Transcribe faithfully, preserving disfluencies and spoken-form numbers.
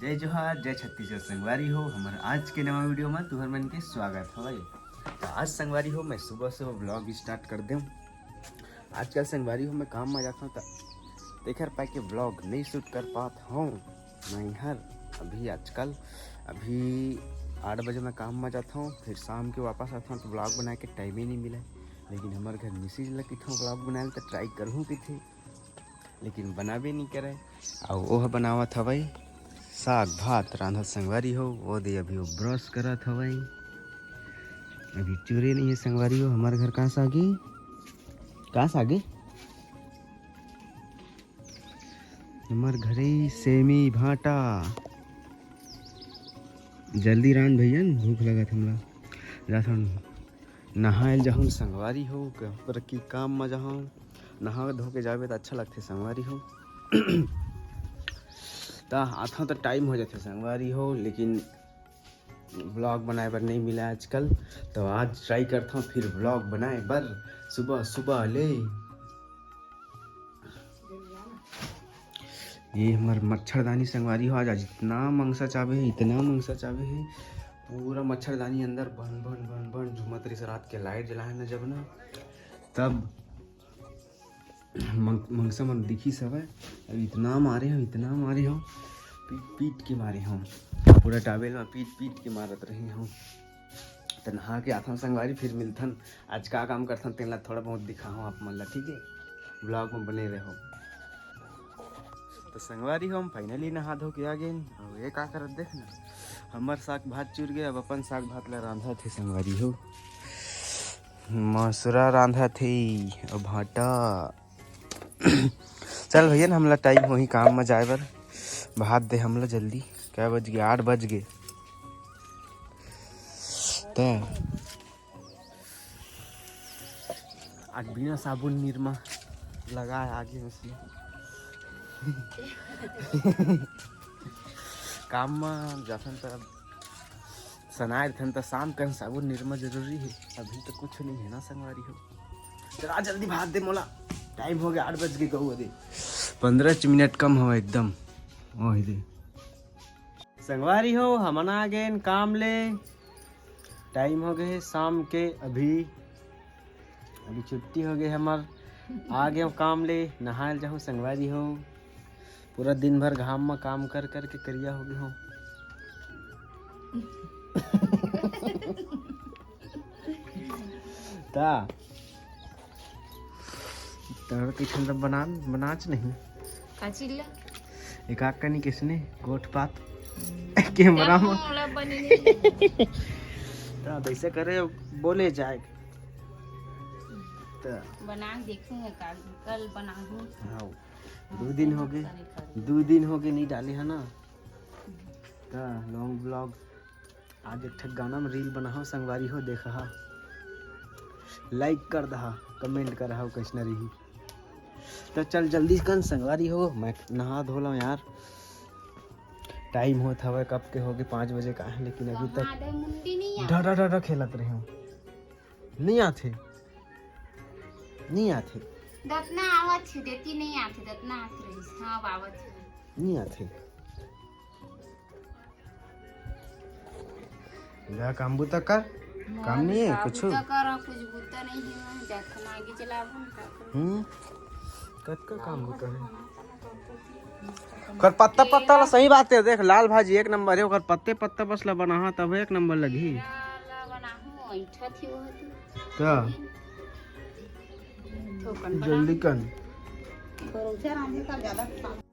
जय जोहार, जय छत्तीसगढ़ संगवारी हो। हमर आज के नवा वीडियो में तुहर मन के स्वागत हवय। तो आज संगवारी हो, मैं सुबह सुबह ब्लॉग स्टार्ट कर दें। आजकल संगवारी हो, मैं काम में जाता हूँ, तो तेखर पाए के ब्लॉग नहीं शूट कर पात हूँ। मैं हर अभी आजकल अभी आठ बजे मैं काम में जाता हूँ, फिर शाम के वापस आता हूँ, तो ब्लॉग बनाए के टाइम ही नहीं मिला। लेकिन हमारे घर मिसिज ल किथों ब्लॉग बनाए ल, तो ट्राई करहूँ किथे, लेकिन बनाबे नहीं करे। अउ ओह बनावत हवय साग भात रांधत संगवारी हो। वो दे अभी वो ब्रश करत हवय, अभी चूरे नहीं है संगवारी हो। हमारे घर कहाँ से आगे, कहाँ से आगे? हमार घरे सेमी भाटा। जल्दी रांध भैया, भूख लगत हमला। जाथन नहाए ल जाहूँ संगवारी हो, ऊपर की काम म जाहूँ। नहा धो के जाबे त अच्छा लगथे संगवारी हो। त आथों त टाइम हो जाथे संगवारी हो, लेकिन ब्लॉग बनाए बर नहीं मिला आजकल। तो आज ट्राई करथों फिर ब्लॉग बनाए बर सुबह सुबह ले। ये हमर मच्छरदानी संगवारी हो, आज, आज इतना मंगसा चाबे हे, इतना मंगसा चाबे हे, पूरा मच्छरदानी अंदर बन बन बन बन झूमत रहिस। रात के लाइट जलाए न जब ना, तब मंग-, मंगसा मन दिखिस हवय। अब इतना मारे हो, इतना मारे हो, पीट पीट के मारे हो, पूरा टावेल में पीट पीट के मारत रहे हो। त नहा के आथन संगवारी, फिर मिलथन। आज का काम करथन, तेन ला थोड़ा बहुत दिखाहूँ आप मन ला, ठीक है? ब्लॉग में बने रहो। तो संगवारी हो, हम फाइनली नहा धो के आ गेन। अउ ये का करत देख ना, हमर साग भात चुर गए, अब अपन साग भात ला रांधत हे संगवारी हो। मसुरा रांधत हे अउ भांटा। चल भैया, हमला टाइम होही काम में जाए बर, भात दे हमला जल्दी। क्या बज गए? आठ बज गए। त आज बिना साबुन निरमा लगाए आगे मशीन। काम में जाथन त सनाए रथन त शाम कन साबुन निरमा जरूरी है। अभी तो कुछ नहीं है ना संगवारी हो। चला जल्दी भात दे मोला, टाइम हो गया, आठ बज के कहू दे, पंद्रह मिनट कम हो एकदम। ओही दे संगवारी हो, हमन आ गेन काम ले। टाइम हो गए हे शाम के, अभी अभी छुट्टी हो गए हमर। आ गए काम ले, नहाए ल जाहूँ संगवारी हो। पूरा दिन भर घाम में काम कर कर के करिया हो गए हो। ता तोर किचन तो बना, बनाच नहीं। का चिल्ला? एक आग कनी किसने गोठ पात कैमरा में। मोला बने नहीं। ता वैसे करे बोले जाए। ता बना के देखूंगा, का कल बनाहूं। हाँ, दो दिन हो गए, करे, करे। दो दिन हो गए नहीं डाले है ना। ता लॉन्ग ब्लॉग आज एक ठक गाना में रील बनाहव संगवारी हो, देखहा, लाइक कर दहा, कमेंट करहा, कैसना रही। तो चल जल्दी कन संगवारी हो, मैं नहा धो लव यार। टाइम होत हवय, कब के होगे, पाँच बजे का है, लेकिन अभी तक कहाँ दे मुंडी नहीं आ। डा डा डा डा खेलत रहे हो। नहीं आथे, नहीं आथे। दतना आवत है, देती नहीं आथे, दतना आत रहीस। हाँ, अब आवत है। नहीं आथे। जा काम बूता कर, काम नहीं है कुछ। बूता कर, कुछ बूता नहीं है, जाथन आगे चलावन का करूं। हम्म, कतका काम बूता है। कर पत्ता पत्ता ला सही बात है, देख लाल भाजी एक नंबर है, ओकर पत्ते पत्ता बस ला बनाहा तब एक नंबर लगही। ला बनाहूं, ऐठा थी वो तू। का? थोकन जल्दी बनाहूं। कन। परोठा रांधे का ज्यादा